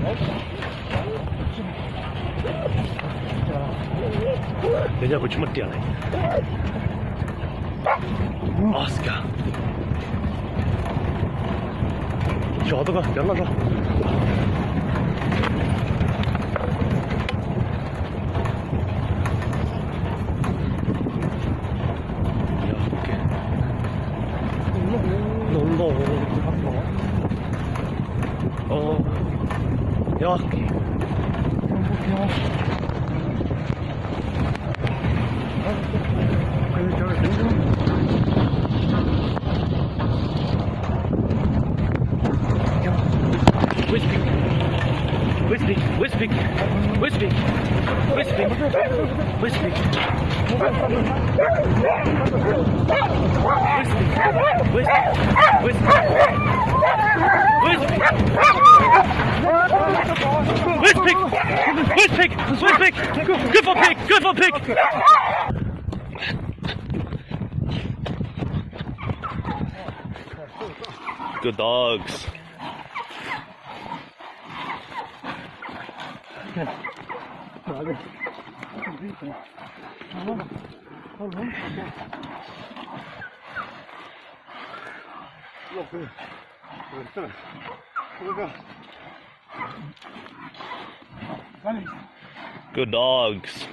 Nyob nyob kuv tsis muaj riam li. Oscar. Zov tuaj koj cov loj zog. Loj loj. Yog. Whisper, whisper, whisper, whisper, whisper, whisper. Whisper, whisper, whisper, whisper. Whisper, whisper, whisper. Good for pig, good for pig. Good dogs. Good dogs.